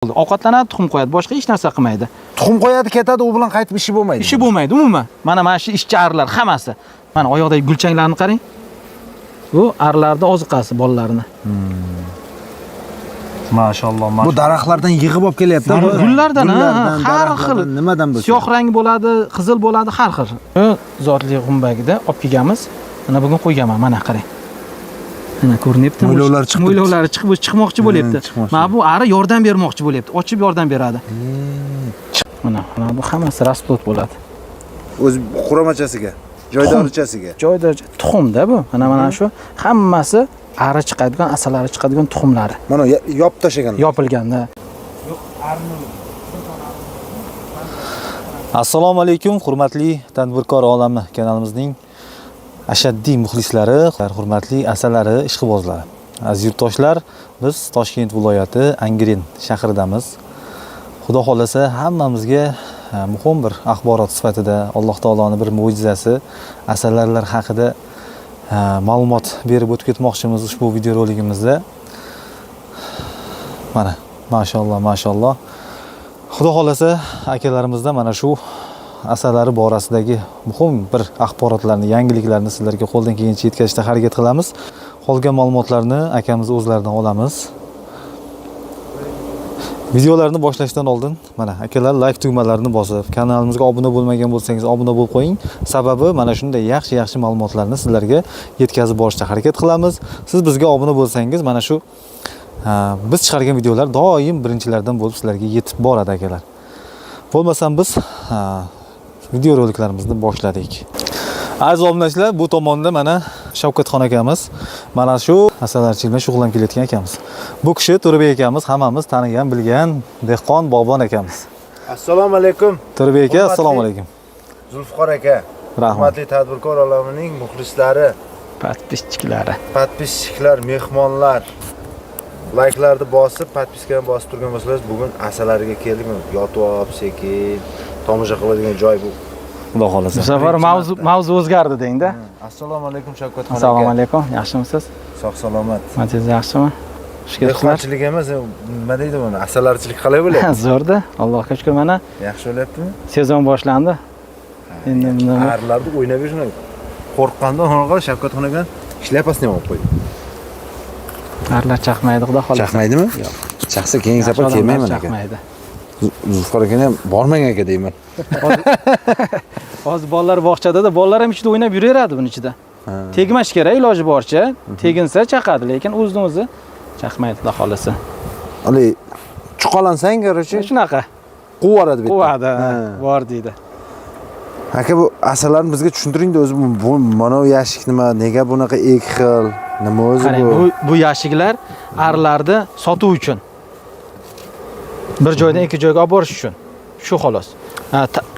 Ovqatlanadi, tuxum qo'yadi, boshqa hech narsa qilmaydi. Tuxum qo'yadi, ketadi, u bilan qaytib ishi bo'lmaydi. Ishi bo'lmaydi umuman. Mana shu ishchi arilar hammasi. Mana oyoqdagi gulchanglarni qarang. Bu arilarning oziqasi bolalarini. Maşallah, Bu maşallah. daraxtlardan yig'ib olib kelyapti. Bu gullardan, ha, har xil. Nimadan bo'lsa. Siyoh rang bo'ladi, qizil bo'ladi, har xil. Bu zotli g'umbagida olib kelganmiz. Mana bugun qo'yganman, mana qarang. Mana ko'rinyapti. Mo'ylovlari chiqib Mo'ylovlari chiqib, chiqmoqchi bo'lyapti. Chiqmoqchi. Mana bu ari yordam bermoqchi bo'lyapti. Ochib yordam beradi. Mana bu hammasi rasplot bo'ladi. O'z quramachasiga, joydorichasiga. Joyda tuxumda bu. Mana shu hammasi ari chiqadigan, asalari chiqadigan tuxumlari. Mana yopib tashlaganlar. Yopilganda. Assalomu alaykum, hurmatli Tadbirkor olami kanalimizning ashaddiy muxlislari, hurmatli asalari ishqibozlari. Aziz yurtdoshlar, biz Toshkent viloyati Angren shahridamiz. Xudo xolasa hammamizga muhim bir axborot sifatida Alloh taoloning bir mo'jizasi asalarilar haqida ma'lumot berib o'tib ketmoqchimiz ushbu videorolikimizda. Mana, mashalloh, mashalloh. Xudo xolasa akalarimizdan mana shu asalari borasidagi muhim bir axborotlarni, yangiliklarni sizlarga qo'ldan kelgancha yetkazishda harakat qilamiz. Qolgan ma'lumotlarni akamiz o'zlaridan olamiz. Videolarni boshlashdan oldin mana akalar like tugmalarini bosib, kanalimizga obuna bo'lmagan bo'lsangiz obuna bo'lib qo'ying. Sababi mana shunday yaxshi-yaxshi ma'lumotlarni sizlarga yetkazib borishda harakat qilamiz. Siz bizga obuna bo'lsangiz, mana shu biz chiqargan videolar doim birinchilardan bo'lib sizlarga yetib boradi akalar. Bo'lmasam biz video roliklarimizni boshladik. Aziz obunachilar, bu tomonda mana Shavkatxon akamiz, mana shu asalarichilik bilan shug'ullanib kelayotgan akamiz. Bu kishi To'rabek akamiz, hammamiz tanigan, bilgan dehqon, bog'bon akamiz. Assalomu alaykum. To'rabek aka, assalomu alaykum. Zulfiqor aka. Rahmat. Hurmatli Tadbirkor olamining muxlislari, Podpischiklar. Podpischiklar, mehmonlar. Likelarni bosib, podpiskani bosib turgan bo'lsangiz, bugun asalariga keldik. Yotib olib, sekin tomosha qiladigan joy bu. Xudo xolasa. Bu safar mavzu o'zgardi dengda. Assalomu alaykum Shavkatxon aka. Assalomu alaykum. Yaxshimisiz? Sog' salomat. Matingiz yaxshimi? Xush kelibsizlar. Dehqonchilik emas, nima deydi buni? Asalarichilik qalay bo'lyapti? Zo'rda. Allohga shukr, mana Yaxshi bo'lyaptimi? sezon boshlandi. Endi Arilarni o'ynab yurishni qo'rqqandan anaqa Shavkatxon aka shlyapasini ham olib qo'ydi. Arilar chaqmaydi, xudo xohlasa. Chaqmaydimi? Yo'q. Chaqsa keyingi safar kelmayman aka. Chaqmaydi. Zulfiqor akani ham bormang aka deyman. Hozir bolalar bog'chada-da, bolalar ham ichida o'ynab yuraveradi buni ichida. Tegmash kerak iloji boricha. Teginsa chaqadi, lekin o'zidan o'zi chaqmaydi, xudo xohlasa. Hali chuqalansang, короче, Shunaqa. Quvadi bitta. Quvadi, bor deydi. Aka, bu asallarni bizga tushuntiring-da o'zi bu mana bu yashik nima, nega bunaqa ikki xil, nima o'zi Qarang, bu yashiklar arilarni sotuv uchun. Bir joydan ikki joyga olib borish uchun. Shu xolos.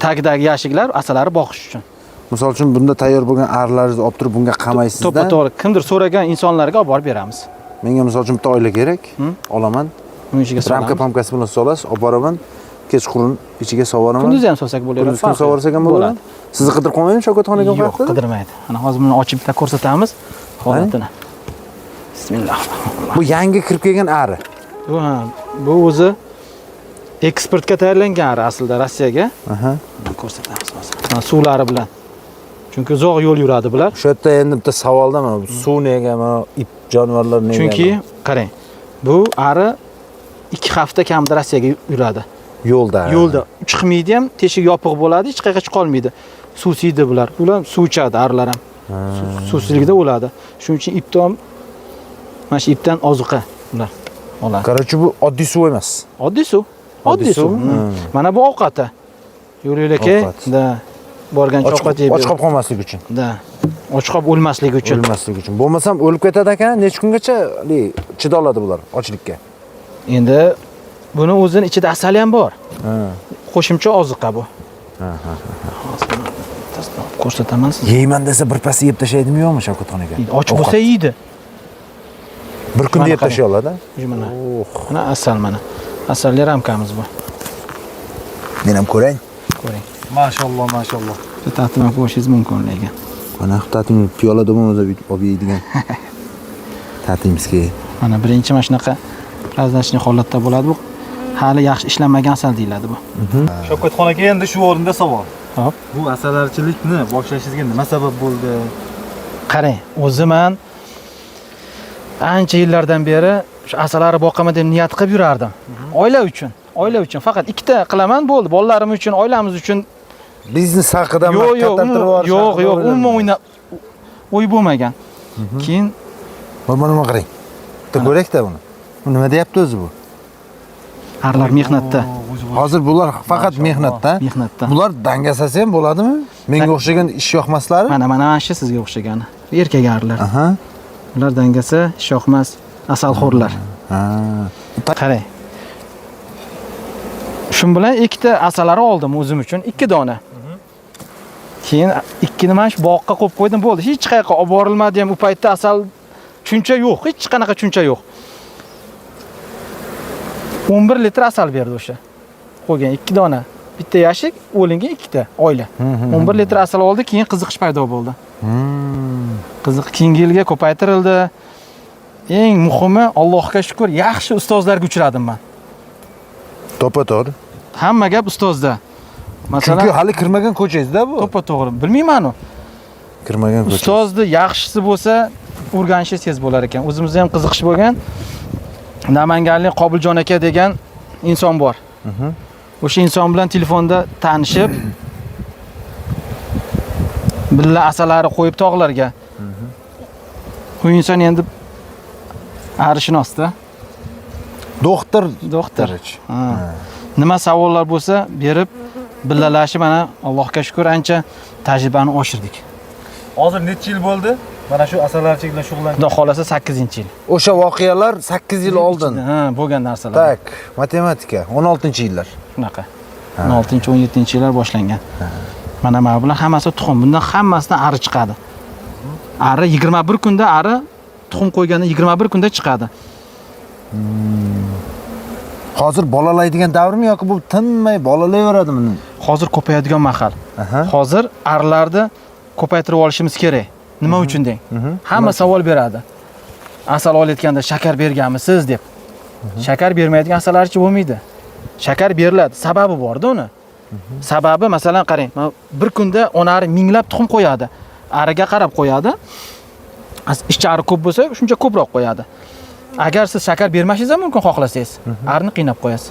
Tagidagi yashiklar asalari boqish uchun. Misol uchun bunda tayyor bo'lgan arilaringizni olib turib bunga qamaysizda. To'ppa-to'g'ri, kimdir so'ragan insonlarga olib borib beramiz. Menga misol uchun bitta oila kerak, olaman. Uni ichiga solamiz. Ramka pamkasi bilan solasiz, olib boraman. Kechqurun ichiga sovoraman. Kunduz ham solsak bo'laveradi. Kunduz kun sovorsak ham bo'ladi. Sizni qidirib qolmaydimi Shavkatxon aka Yo'q, qidirmaydi. Mana hozir buni ochib bitta ko'rsatamiz holatini. Bismillah. Bu yangi kirib kelgan ari. Bu ha, bu o'zi eksportga tayyorlangan ari aslida Rossiyaga. Ko'rsatamiz hozir. Mana suvlari bilan. Chunki uzoq yo'l yuradi bular. Shu yerda endi bitta savolda mana bu suv nega, mana ip jonivorlar nega? Chunki qarang, bu ari 2 hafta kamida Rossiyaga yuradi. Yo'lda. Yo'lda chiqmaydi ham, teshik yopiq bo'ladi, hech qayerga chiqa olmaydi. Suvsiydi bular. Ular suv ichadi arilar ham. Suvsizlikda o'ladi. Shuning uchun ipdan, mana shu ipdan ozuqa ular oladi. Короче, bu oddiy suv emas. Oddiy suv. Oddiy suv. Mana bu ovqati. Yo'l yo'lakay, da borgancha ovqat yeb. Och qolib qolmaslik uchun. Da. Och qolib o'lmaslik uchun. O'lmaslik uchun. Bo'lmasam o'lib ketadi ekan, necha kungacha chida oladi bular ochlikka? Endi buni o'zini ichida asali ham bor. Qo'shimcha oziqa bu. Ko'rsataman sizga. Yeyman desa birpasda yeb tashlaydimi yo'qmi Shavkatxon aka? Och bo'lsa yeydi. Bir kunda yeb tashlay oladi. Mana. Mana asal mana. Asalli ramkamiz bu. Men ham ko'ray. Ko'ring. Maşallah, maşallah. Tatib ham ko'rishingiz mumkin lekin. Mana tatim piyolada bo'lmasa olib yeydigan. Tatimizki. Mana birinchi mana shunaqa разночный holatda bo'ladi bu. Hali yaxshi ishlanmagan asal deyiladi bu. Shavkatxon aka, endi shu o'rinda savol. Hop. Bu asalarichilikni boshlashingizga nima sabab bo'ldi? Qarang, o'zim ham ancha yillardan beri shu asalari boqaman deb niyat qilib yurardim. Oila uchun, oila uchun faqat ikkita qilaman bo'ldi. Bolalarim uchun, oilamiz uchun. Biznes haqida Yo'q, yo'q, kattatirib yuborish yo'q, haqida yo'q, o'yladim. umuman o'y bo'lmagan. Keyin Mana nima qarang. Bitta ko'rak-da buni. Bu nima deyapti o'zi bu? Arlar mehnatda. Hozir bular faqat mehnatda. Mehnatda. Bular dangasasi ham bo'ladimi? Menga o'xshagan ish yoqmaslari? Mana mana shu sizga o'xshagani. Erkak arlar. Aha. Ular dangasa, ishyoqmas, asalxo'rlar. Ha. Qarang. Shun bilan ikkita asalari oldim o'zim uchun, 2 dona. Keyin ikkini mana shu boqqa qo'yib qo'ydim, bo'ldi. Hech qayerga olib borilmadi ham, u paytda asal tushuncha yo'q, hech qanaqa tushuncha yo'q. 11 litr asal berdi o'sha. Qo'ygan 2 dona. Bitta yashik, o'lingan ikkita oila. 11 litr asal oldi, keyin qiziqish paydo bo'ldi. Qiziq keyingi yilga ko'paytirildi. Eng muhimi, Allohga shukr, yaxshi ustozlarga uchradim men. To'ppa-to'g'ri. Hamma gap ustozda. Masalan, Chunki hali kirmagan ko'changizda bu. To'ppa-to'g'ri. Bilmayman u. Kirmagan ko'cha. Ustozni yaxshisi bo'lsa, o'rganishi tez bo'lar ekan. O'zimizda ham qiziqish bo'lgan. Namanganlik Qobiljon aka degan inson bor. O'sha inson bilan telefonda tanishib, billa asalari qo'yib tog'larga. U inson endi arishinosda. Doktor. Doktor. Ha. Nima savollar bo'lsa berib, billalashib mana Allohga shukr ancha tajribani oshirdik. Hozir necha yil bo'ldi? Mana shu asalarichilik bilan shug'ullangan. Xudo xolasa 8-yil. O'sha voqealar 8 yil oldin. Ha, bo'lgan narsalar. Tak, matematika 16-yillar. Shunaqa. 16-17-yillar boshlangan. Mana mana bular hammasi tuxum. Bundan hammasidan ari chiqadi. Ari 21 kunda, ari tuxum qo'yganda 21 kunda chiqadi. Hozir bolalaydigan davrmi yoki bu tinmay bolalayveradimi? Hozir ko'payadigan mahal. Hozir arilarni ko'paytirib olishimiz kerak. Nima uchun deng? Hamma savol beradi. Asal olayotganda shakar berganmisiz deb. Shakar bermaydigan asalarichi bo'lmaydi. Shakar beriladi, sababi bor-da uni. Sababi masalan qarang, mana bir kunda ona ari minglab tuxum qo'yadi. Ariga qarab qo'yadi. Ishchi ari ko'p bo'lsa, shuncha ko'proq qo'yadi. Agar siz shakar bermashingiz ham mumkin xohlasangiz, arini qiynab qo'yasiz.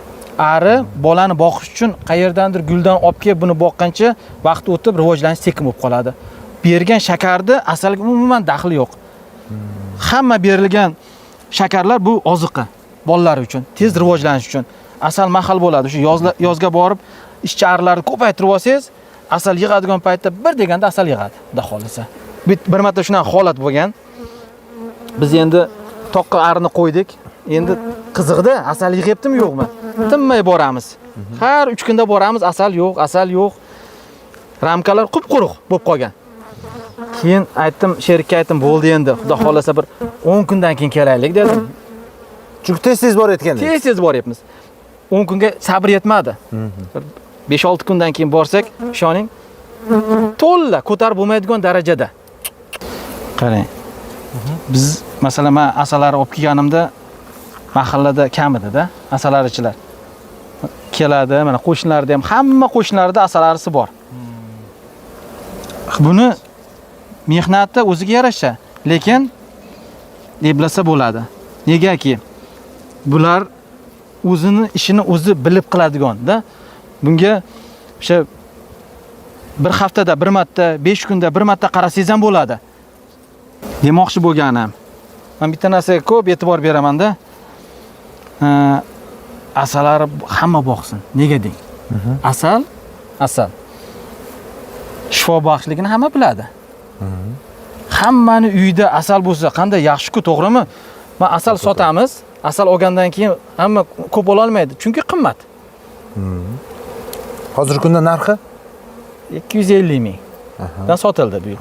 Ari bolani boqish uchun qayerdandir guldan olib kelib buni boqqancha vaqt o'tib rivojlanish sekin bo'lib qoladi. Bergan shakarni asalga umuman daxli yo'q. Hamma berilgan shakarlar bu oziqa bolalar uchun, tez rivojlanish uchun. Asal mahal bo'ladi. Shu yozga borib ishchi arilarni ko'paytirib olsangiz, asal yig'adigan paytda bir deganda asal yig'adi, xudo xolasa. Bir marta shunaqa holat bo'lgan. Biz endi toqqa arini qo'ydik. Endi qiziqda, asal yig'yaptimi yo'qmi? Tinmay boramiz. Har 3 kunda boramiz, asal yo'q, asal yo'q. Ramkalar qup-quruq bo'lib qolgan. Keyin aytdim, sherikka aytdim, bo'ldi endi, xudo xolasa bir 10 kundan keyin kelaylik dedim. Chunki tez-tez borayotgandik. Tez-tez boryapmiz. 10 kunga sabr yetmadi. Bir 5-6 kundan keyin borsak, ishoning, to'la ko'tarib bo'lmaydigan darajada. Qarang. Biz masalan men asalari olib kelganimda mahallada kam edi-da, asalarichilar. Keladi, mana qo'shnilarda ham, hamma qo'shnilarda asalarisi bor. Buni mehnati o'ziga yarasha, lekin eplasa bo'ladi. Negaki bular o'zini ishini o'zi bilib qiladigan-da. Bunga o'sha bir haftada bir marta, 5 kunda bir marta qarasangiz ham bo'ladi. Demoqchi bo'lganim, men bitta narsaga ko'p e'tibor beraman-da. Asalari hamma boqsin. Nega deng? Asal, asal. Shifobaxshligini hamma biladi. Hammani uyida asal bo'lsa qanday yaxshi-ku, to'g'rimi? Men asal sotamiz, asal olgandan keyin hamma ko'p ola olmaydi, chunki qimmat. Hozirgi kunda narxi 250 ming. Dan sotildi bu yil.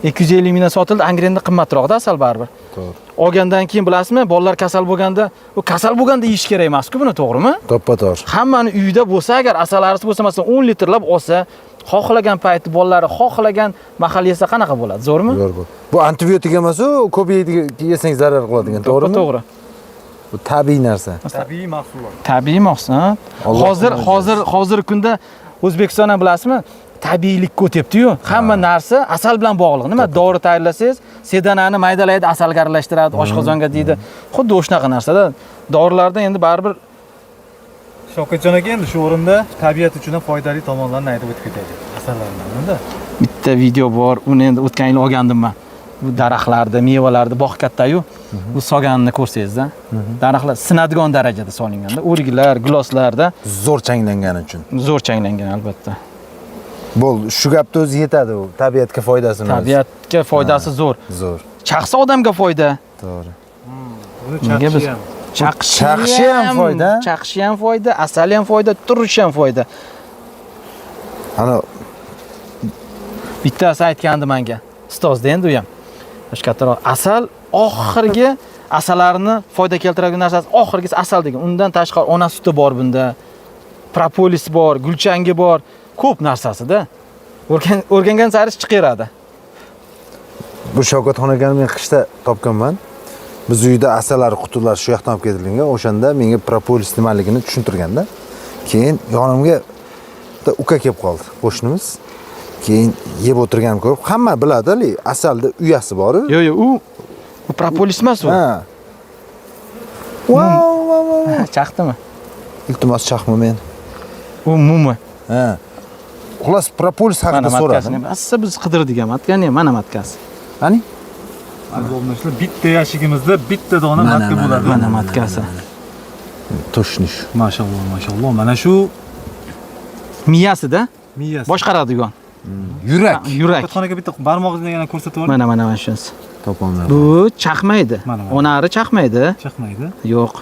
250 mingdan sotildi, Angrenda qimmatroqda asal baribir. To'g'ri. Olgandan keyin bilasizmi, bolalar kasal bo'lganda, u kasal bo'lganda yeyish kerak emas-ku buni, to'g'rimi? To'ppa-to'g'ri. Hammani uyida bo'lsa, agar asalarisi bo'lsa, masalan, 10 litrlab olsa, xohlagan payti bolalari xohlagan mahal yesa qanaqa bo'ladi? Zo'rmi? Zo'r bu. Bu antibiotik emas u, ko'p yesang zarar qiladigan, to'g'rimi? To'g'ri. Bu tabiiy narsa. Tabiiy mahsulot. Tabiiy mahsulot. Hozir hozirgi kunda O'zbekiston ham bilasizmi, tabiiylikka o'tyapti-yu. Hamma narsa asal bilan bog'liq. Nima dori tayyorlasangiz, sedanani maydalaydi, asalga aralashtiradi, oshqozonga deydi. Xuddi o'shanaqa narsada. Dorilarda endi baribir Shavkatjon aka endi shu o'rinda tabiat uchun ham foydali tomonlarini aytib o'tib ketaylik. Asallardan-da. Bitta video bor, uni endi o'tgan yil olgandim men. Bu daraxtlarda, mevalarda bog' katta-yu. Bu solganini ko'rsangizda, daraxtlar sinadigan darajada solinganda, o'riklar, giloslarda Zo'r changlangani uchun. Zo'r changlangan albatta. Bo'ldi, shu gapni o'zi yetadi u. Tabiatga foydasini. Tabiatga foydasi zo'r. Zo'r. Chaqsa odamga foyda. To'g'ri. Buni Nega biz chaqishi ham. Chaqishi ham foyda. Chaqishi ham foyda, asali ham foyda, turishi ham foyda. Ana bittasi aytgandi menga. Ustozda endi u ham. Boshqa kattaroq asal oxirgi asallarni foyda keltiradigan narsasi oxirgisi asal degan. Undan tashqari ona suti bor bunda. Propolis bor, gulchangi bor, ko'p narsasida. O'rgangan sari chiqaveradi. Bu Shavkatxon akani men qishda topganman. Biz uyda asallar qutilar shu yoqdan olib ketilgan. O'shanda menga propolis nimaligini tushuntirganda. Keyin yonimga bitta uka kelib qoldi, qo'shnimiz. Keyin yeb o'tirganimni ko'rib, hamma biladi, asalda uyasi bor-ku. Yo'q, yo'q, u propolis emas u. Ha. Vau, vau, vau. Chaqdimi? Iltimos chaqma men. U mumi. Ha. Xullas, propolis haqida so'radim. Assa biz qidirdik ham, matkani ham, mana matkasi. Qani? Aziz bitta yashigimizda bitta dona matka bo'ladi. Mana matkasi. To'shni shu. Mashalloh, mashalloh. Mana shu miyasida miyasi. Boshqaradigan. Yurak. Yurak. Shavkatxon bitta barmog'ingizni yana ko'rsatib yuboring. Mana, mana shunisi. Topolmayman. Bu chaqmaydi. Onari chaqmaydi. Chaqmaydi. Yo'q.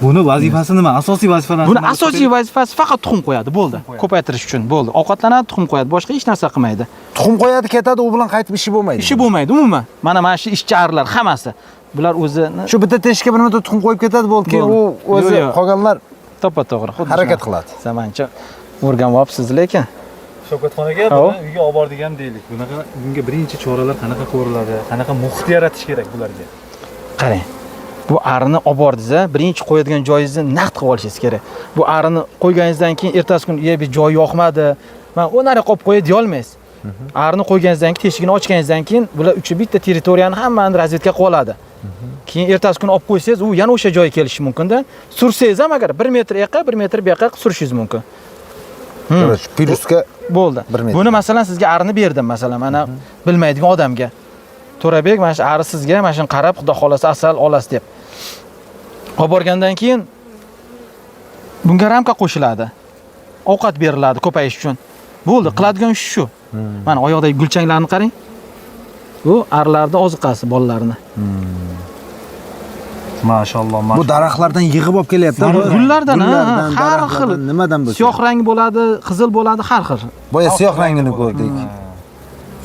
Buni vazifasi nima? Asosiy vazifalari. Buni asosiy vazifasi faqat tuxum qo'yadi, bo'ldi. Ko'paytirish uchun bo'ldi. Ovqatlanadi, tuxum qo'yadi, boshqa hech narsa qilmaydi. Tuxum qo'yadi, ketadi, u bilan qaytib ishi bo'lmaydi. Ishi bo'lmaydi umuman. Mana mana shu ishchi arilar hammasi. Bular o'zini shu bitta teshikka bir marta tuxum qo'yib ketadi, bo'ldi. Keyin u o'zi qolganlar to'ppa-to'g'ri harakat qiladi. Zamoncha o'rganyapsiz lekin. Shavkatxon aka buni uyga olib bordik ham deylik. Bunaqa bunga birinchi choralar qanaqa ko'riladi? Qanaqa muhit yaratish kerak bularga? Qarang. Bu arini olib bordingiz, birinchi qo'yadigan joyingizni naqd qilib olishingiz kerak. Bu arini qo'yganingizdan keyin ertasi kun bir joy yoqmadi, men u nariyoqqa olib qo'yay deya olmaysiz. Arini qo'yganingizdan keyin, teshigini ochganingizdan keyin bular uchi bitta territoriyani hammani razvedka qilib oladi. Keyin ertasi kun olib qo'ysangiz, u yana o'sha joyga kelishi mumkin-da. Sursangiz ham agar 1 metr yoqqa, 1 metr bu yoqqa surishingiz mumkin. Plyusga bo'ldi. Buni masalan sizga arini berdim, masalan, mana bilmaydigan odamga. To'rabek, mana shu ari sizga, mana shuni qarab, Xudo xolasa asal olasiz deb. Olib borgandan keyin bunga ramka qo'shiladi. Ovqat beriladi ko'payish uchun. Bo'ldi, qiladigan ish shu. Mana oyoqdagi gulchanglarni qarang. Bu arilarning oziqasi bolalarni. Mashalloh, Bu daraxtlardan yig'ib olib kelyapti. Gullardan, har xil. Nimadan bo'lsa. Siyoh rang bo'ladi, qizil bo'ladi, har xil. Boya siyoh rangini ko'rdik.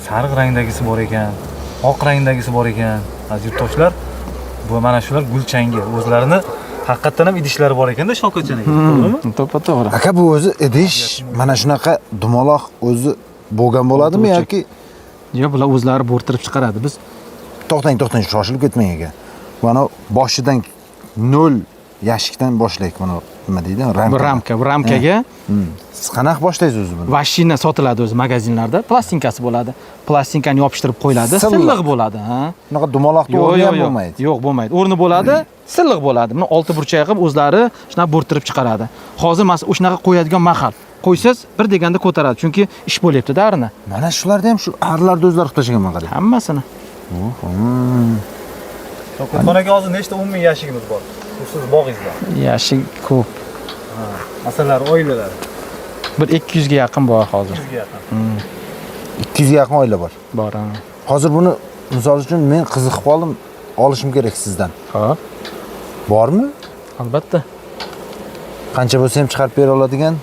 Sariq rangdagisi bor ekan, oq rangdagisi bor ekan. Aziz yurtdoshlar, bu mana shular gulchangi. O'zlarini haqiqatan ham idishlari bor ekanda Shavkatjon aka, to'g'rimi? To'ppa-to'g'ri. Aka, bu o'zi idish mana shunaqa dumaloq o'zi bo'lgan bo'ladimi yoki Yo'q, bular o'zlari bo'rttirib chiqaradi. Biz to'xtang, to'xtang, shoshilib ketmang aka. Mana boshidan 0 yashikdan boshlaylik, mana nima deydi? Ramka. Bu ramka, bu ramkaga Siz qanaqa boshlaysiz o'zi buni? Vashina sotiladi o'zi magazinlarda, plastinkasi bo'ladi. Plastinkani yopishtirib qo'yiladi, silliq bo'ladi, ha. Shunaqa dumaloqni o'rni ham bo'lmaydi. Yo'q, bo'lmaydi. O'rni bo'ladi, silliq bo'ladi. Buni olti burchak qilib o'zlari shunaqa bo'rttirib chiqaradi. Hozir masalan o'shanaqa qo'yadigan mahal. Qo'ysangiz bir deganda ko'taradi, chunki ish bo'lyapti-da arini. Mana shularda ham shu arilarni o'zlari qilib tashlaganman qarang. Hammasini. Shavkatxon aka, hozir nechta umumiy yashigimiz bor? Bu siz bog'ingizda. Yashik ko'p. Masalan, oilalar. Bir 200 ga yaqin bor hozir. 200 ga yaqin. 200 ga yaqin oila bor. Bor, ha. Hozir buni misol uchun men qiziqib qoldim, olishim kerak sizdan. Xo'p. Bormi? Albatta. Qancha bo'lsa ham chiqarib bera oladigan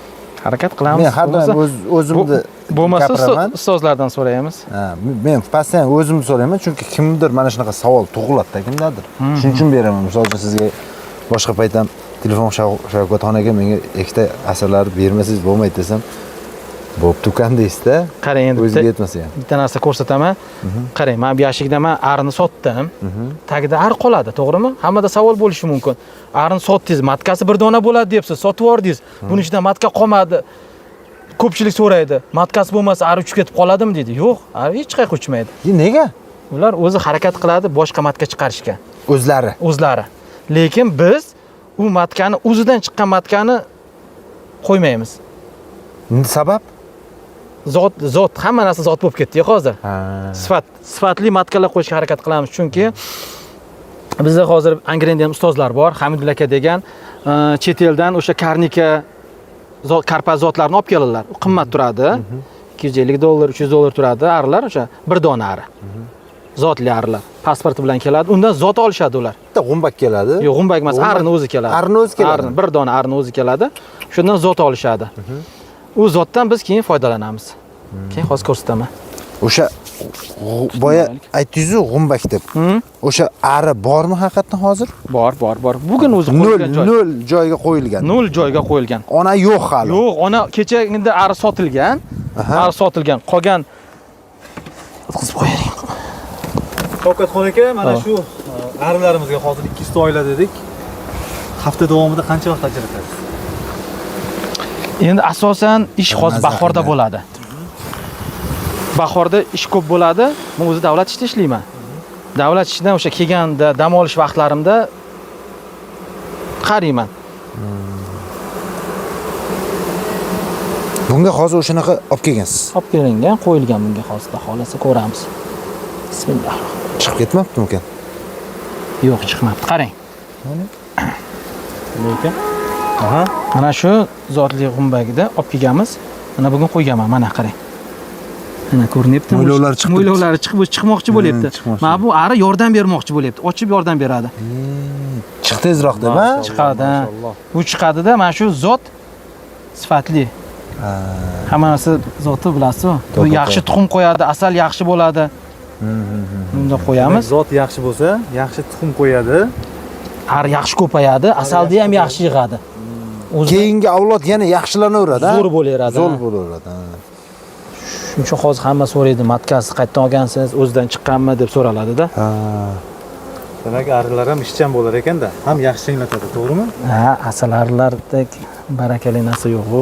harakat qilamiz. Men har doim o'zimni bo'lmasa gapiraman. Ustozlardan so'raymiz. Ha, men pasdan o'zimni so'rayman, chunki kimdir mana shunaqa savol tug'iladi-da kimdadir. Shuning uchun beraman. Misol uchun sizga boshqa payt ham telefon Shavkatxon aka menga ikkita asarlarni bermasangiz bo'lmaydi desam, Bo'pti, ukam deysizda. Qarang endi O'ziga yetmasa ham. Bitta narsa ko'rsataman. Qarang, mana bu yashikda man arini sotdim. Tagida ari qoladi, to'g'rimi? Hammada savol bo'lishi mumkin. Arini sotdingiz, matkasi bir dona bo'ladi debsiz, sotib yubordingiz. Buni ichidan matka qolmadi. Ko'pchilik so'raydi, matkasi bo'lmasa ari uchib ketib qoladimi deydi. Yo'q, ari hech qayerga uchmaydi. Nega? Ular o'zi harakat qiladi boshqa matka chiqarishga. O'zlari. O'zlari. Lekin biz u matkani, o'zidan chiqqan matkani qo'ymaymiz. Sabab? Zot, hamma narsa zot bo'lib ketdi hozir. Sifatli matkalar qo'yishga harakat qilamiz, chunki bizda hozir Angrenda ham ustozlar bor, Hamidulla aka degan, chet eldan o'sha karnika karpa zotlarini olib keladilar. U qimmat turadi. $250, $300 turadi arilar, o'sha bir dona ari. Zotli arilar. Pasporti bilan keladi, undan zot olishadi ular. Bitta g'umbak keladi. Yo'q, g'umbak emas, arini o'zi keladi. Arini o'zi keladi. Arini, bir dona arini o'zi keladi. Shundan zot olishadi. U zotdan biz keyin foydalanamiz. Keyin hozir ko'rsataman. O'sha boya aytdingiz-ku g'umbak deb. O'sha ari bormi haqiqatan hozir? Bor, bor, bor. Bugun o'zi qo'yilgan joy. Nol joyga qo'yilgan. Nol joyga qo'yilgan. Ona yo'q hali. Yo'q, ona kecha endi ari sotilgan. Ari sotilgan. Qolgan o'tkazib qo'ying. Shavkatxon aka, mana shu arilarimizga hozir 200 ta oila dedik. Hafta davomida qancha vaqt ajratasiz? Endi asosan ish hozir bahorda bo'ladi. Bahorda ish ko'p bo'ladi. Men o'zi davlat ishida ishlayman. Davlat ishidan o'sha kelganda dam olish vaqtlarimda qarayman. Bunga hozir o'shanaqa olib kelgansiz. Olib kelingan, qo'yilgan bunga hozir xolasa ko'ramiz. Bismillah. Chiqib ketmabdimikan? Yo'q, chiqmabdi. Qarang. Lekin Mana shu zotli g'umbagida olib kelganmiz. Mana bugun qo'yganman, mana qarang. Mana ko'rinyapti. Mo'ylovlari chiqib. Mo'ylovlari chiqib, chiqmoqchi bo'lyapti. Mana bu ari yordam bermoqchi bo'lyapti. Ochib yordam beradi. Chiq tezroq deb, ha? Chiqadi. Bu chiqadida, mana shu zot sifatli. Hamma narsa zoti bilasiz-ku. Bu yaxshi tuxum qo'yadi, asal yaxshi bo'ladi. Bunda qo'yamiz. Zot yaxshi bo'lsa, yaxshi tuxum qo'yadi. Ari yaxshi ko'payadi, asalni ham yaxshi yig'adi. Keyingi avlod yana yaxshilanaveradi, zo'r bo'laveradi. Zo'r bo'laveradi. Shuning uchun hozir hamma so'raydi, matkasi qayerdan olgansiz, o'zidan chiqqanmi deb so'raladida. Demak, arilar ham ishchan bo'lar ekanda, ham yaxshi changlatadi, to'g'rimi? Ha, asalarilardek barakali narsa yo'q bu.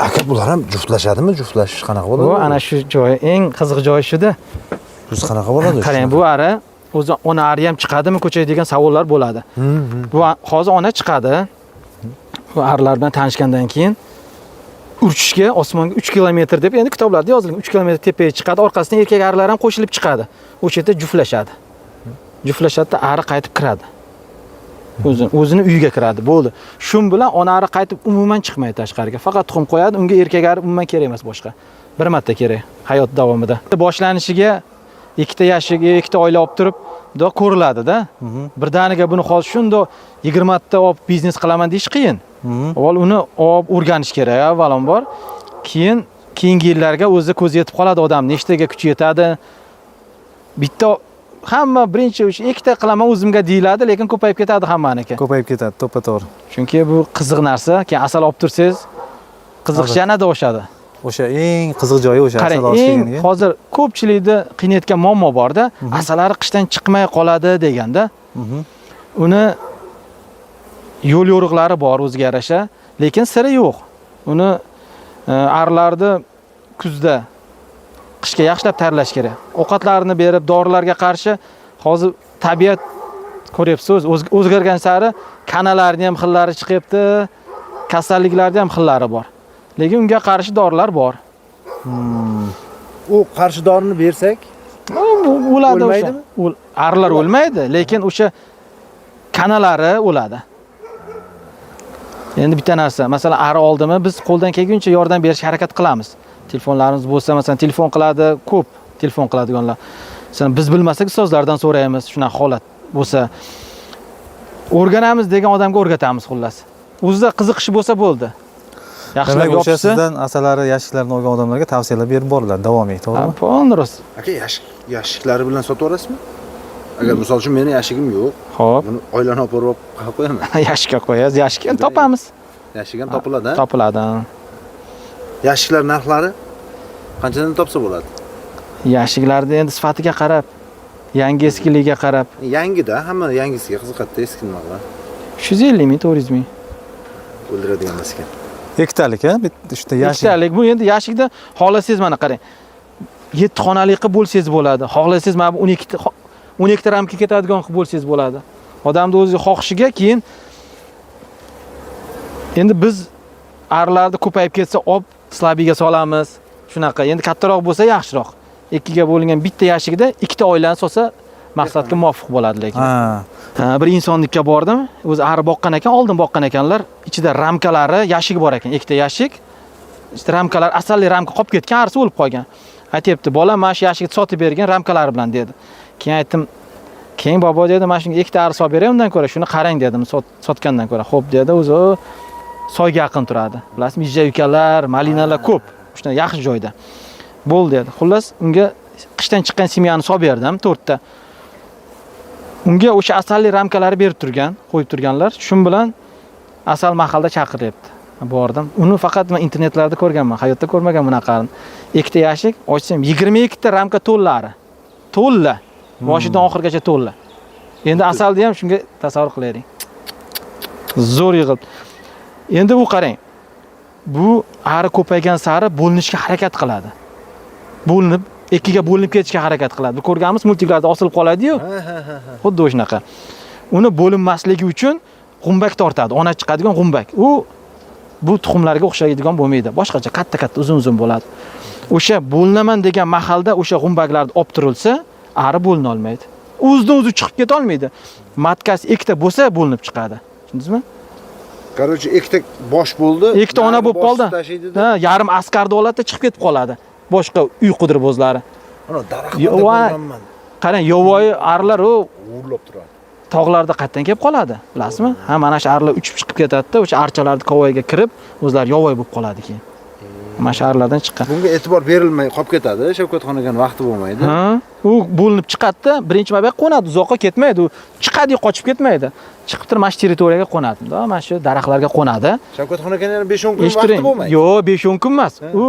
Aka, bular ham juftlashadimi? Juftlashish qanaqa bo'ladi? Bu ana shu joyi, eng qiziq joyi shuda. O'zi qanaqa bo'ladi? Qarang, bu ari o'zi ona ari ham chiqadimi ko'chaga degan savollar bo'ladi. Bu hozir ona chiqadi. Bu arilar bilan tanishgandan keyin urchishga osmonga 3 kilometr deb endi kitoblarda yozilgan, 3 kilometr tepaga chiqadi, orqasidan erkak arilar ham qo'shilib chiqadi. O'sha yerda juftlashadi. Juftlashadida ari qaytib kiradi. O'zini uyiga kiradi, bo'ldi. Shun bilan ona ari qaytib umuman chiqmaydi tashqariga. Faqat tuxum qo'yadi, unga erkak ari umuman kerak emas boshqa. Bir marta kerak hayot davomida. Boshlanishiga ikkita yashiga, ikkita oila olib turib, bundoq ko'riladi-da. Birdaniga buni hozir shundoq 20 ta olib biznes qilaman deyish qiyin. Avval uni olib o'rganish kerak, avvalambor. Keyin keyingi yillarga o'zi ko'zi yetib qoladi odam, nechtaga kuchi yetadi. Bitta hamma birinchi uch ikkita qilaman o'zimga deyiladi, lekin ko'payib ketadi hammaniki. Ko'payib ketadi, to'ppa-to'g'ri. Chunki bu qiziq narsa, keyin asal olib tursangiz, qiziqish yanada oshadi. O'sha eng qiziq joyi o'sha asal olish deganiga. Hozir ko'pchilikni qiynayotgan muammo borda, asalari qishdan chiqmay qoladi deganda. Uni yo'l yo'riqlari bor o'ziga yarasha, lekin siri yo'q. Uni arilarni kuzda qishga yaxshilab tayyorlash kerak. Ovqatlarni berib, dorilarga qarshi hozir tabiat ko'ryapsiz, o'zgargan sari kanalarning ham xillari chiqyapti, kasalliklarning ham xillari bor. Lekin unga qarshi dorilar bor. U qarshi dorini bersak, o'ladi o'sha. Arilar o'lmaydi, lekin o'sha kanalari o'ladi. Endi bitta narsa, masalan, ari oldimi, biz qo'ldan kelguncha yordam berishga harakat qilamiz. Telefonlarimiz bo'lsa, masalan, telefon qiladi, ko'p telefon qiladiganlar. Masalan, biz bilmasak ustozlardan so'raymiz, shunaqa holat bo'lsa. O'rganamiz degan odamga o'rgatamiz xullas. O'zida qiziqishi bo'lsa bo'ldi. Yaxshilab o'sha yopishsa. Sizdan asalari yashiklarni olgan odamlarga tavsiyalar berib boriladi, davom et, to'g'rimi? Polni rost. Aka, yashiklari bilan sotib olasizmi? Agar misol uchun meni yashigim yo'q. Xo'p. Buni oilani olib borib qo'yaman. Yashikka qo'yasiz, yashikni topamiz. Yashik ham topiladi, ha? Topiladi. Yashiklar narxlari qanchadan topsa bo'ladi? Yashiklarni endi sifatiga qarab, yangi eskiligiga qarab. Yangida hamma yangisiga qiziqadi, eski nima bilan. 350 ming, 400 ming. O'ldiradigan emas ekan. Ikkitalik, ha? Bitta uchta yashik. Ikkitalik. Bu endi yashikda xohlasangiz mana qarang. 7 xonali qilib bo'lsangiz bo'ladi. Xohlasangiz mana bu 12 ta ramka ketadigan qilib bo'lsangiz bo'ladi. Odamni o'zi xohishiga keyin endi biz arilarda ko'payib ketsa ob slabiga solamiz. Shunaqa. Endi kattaroq bo'lsa yaxshiroq. 2 ga bo'lingan bitta yashikda ikkita oilani solsa maqsadga muvofiq bo'ladi lekin. Ha, bir insonnikka bordim. O'zi ari boqqan ekan, oldin boqqan ekanlar. Ichida ramkalari, yashigi bor ekan, ikkita yashik. Ichida ramkalar, asalli ramka qolib ketgan, arisi o'lib qolgan. Aytyapti, bolam mana shu yashikni sotib bergan ramkalari bilan dedi. Keyin aytdim, keyin bobo dedi, mana shunga ikkita ari solib beray undan ko'ra, shuni qarang dedim, sotgandan ko'ra. Xo'p dedi, o'zi soyga yaqin turadi. Bilasizmi, ijayukalar, malinalar ko'p. Shunday yaxshi joyda. Bo'ldi dedi. Xullas, unga qishdan chiqqan семья ni solib berdim, 4 ta. Unga o'sha asalli ramkalari berib turgan, qo'yib turganlar. Shun bilan asal mahalda chaqiryapti. Bordim. Uni faqat men internetlarda ko'rganman, hayotda ko'rmagan bunaqani. Ikkita yashik ochsam 22 ta ramka to'llari. To'lla. Boshidan oxirigacha to'lla. Endi asalni ham shunga tasavvur qilavering. Zo'r yig'ildi. Endi u qarang. Bu ari ko'paygan sari bo'linishga harakat qiladi. Bo'linib, ikkiga bo'linib ketishga harakat qiladi. Bu ko'rganmiz, multiklarda osilib qoladi-yu. Xuddi o'shanaqa. Uni bo'linmasligi uchun g'umbak tortadi. Ona chiqadigan g'umbak. U bu tuxumlarga o'xshaydigan bo'lmaydi. Boshqacha katta-katta uzun-uzun bo'ladi. O'sha bo'linaman degan mahalda o'sha g'umbaklarni olib turilsa, ari bo'lina olmaydi. O'zidan o'zi chiqib keta olmaydi. Матка si ikkita bo'lsa bo'linib chiqadi. Tushundingizmi? Короче, ikkita bosh bo'ldi. Ikkita ona bo'lib qoldi. Tashlaydi-da. Ha, yarim askarni oladida chiqib ketib qoladi. Boshqa uy qidirib o'zlari. Ana daraxtlarda ko'rganman. Qarang, yovvoyi arilar u G'urlab turadi. Tog'larda qayerdan kelib qoladi, bilasizmi? Ha, mana shu arilar uchib chiqib ketadi-da, o'sha archalarni kovoyiga kirib, o'zlari yovvoyi bo'lib qoladi keyin. Mana shu arilardan chiqqan. Bunga e'tibor berilmay qolib ketadi. Shavkatxon akani vaqti bo'lmaydi. Ha, u bo'linib chiqadi-da, birinchi marta qo'nadi, uzoqqa ketmaydi. U chiqadi, qochib ketmaydi. Chiqib turib mana shu territoriyaga qo'nadi, mana shu daraxtlarga qo'nadi. Shavkatxon akani yana 5-10 kun vaqti Eshittiring. bo'lmaydi. Yo'q, 5-10 kun emas. U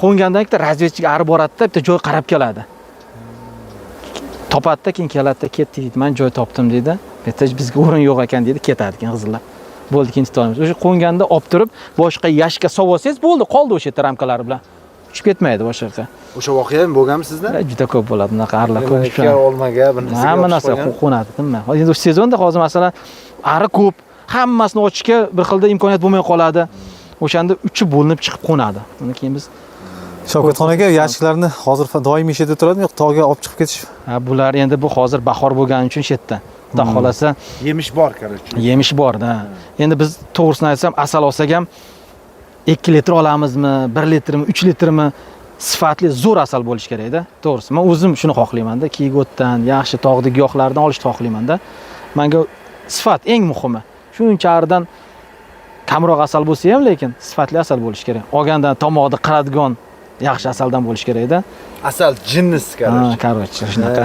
qo'ngandan bitta разведчик ari boradi-da, bitta joy qarab keladi. Topadi-da, keyin keladi-da, ketdi deydi, men joy topdim deydi. Bu yerda bizga o'rin yo'q ekan deydi, ketadi keyin g'izillab. Bo'ldi, keyin tuta olmaymiz. O'sha qo'nganda olib turib, boshqa yashikka solib olsangiz bo'ldi, qoldi o'sha yerda ramkalari bilan. Uchib ketmaydi boshqa yoqqa. O'sha voqea ham bo'lganmi sizda? Juda ko'p bo'ladi bunaqa arilar ko'p. Ikki olmaga bir narsaga Hamma yopishib narsa qolgan. Qo'nadi, nima? Hozir endi o'sha sezonda hozir masalan ari ko'p, hammasini ochishga bir xilda imkoniyat bo'lmay qoladi. O'shanda uchi bo'linib chiqib qo'nadi. Uni keyin biz Shavkatxon aka, yashiklarni hozir doimiy shu yerda turadimi yo'q tog'ga olib chiqib ketish? Ha, bular endi bu hozir bahor bo'lgani uchun shu yerda. Xudo xolasa Yemish bor, короче. Yemish bor-da. Endi biz to'g'risini aytsam asal olsak ham 2 litr olamizmi, 1 litrmi, 3 litrmi sifatli zo'r asal bo'lishi kerakda. To'g'risi, men o'zim shuni xohlaymanda, kiyik o'tdan, yaxshi tog'da giyohlardan olishni xohlaymanda. Menga sifat eng muhimi. Shuncha aridan kamroq asal bo'lsa ham, lekin sifatli asal bo'lishi kerak. Olgandan tomoqni qiradigan yaxshi asaldan bo'lishi kerakda. Asal jinnis, Ha, короче. Короче, shunaqa.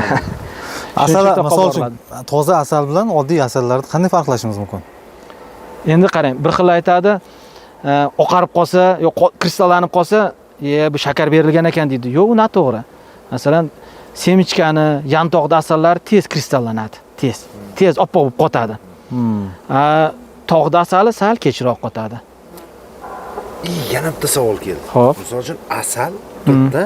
Asal Shuning uchun misol uchun boriladi. Toza asal bilan oddiy asallarni qanday farqlashimiz mumkin? Endi qarang, bir xil aytadi, oqarib qolsa, yo kristallanib qolsa, "E, bu shakar berilgan ekan" deydi. Yo'q, u noto'g'ri. Masalan, семечка ni, yantoqda asallar tez kristallanadi, tez. Tez oppoq bo'lib qotadi. A, tog'da asali sal kechroq qotadi. Yana bitta savol keldi. Xo'p. Misol uchun asal bitta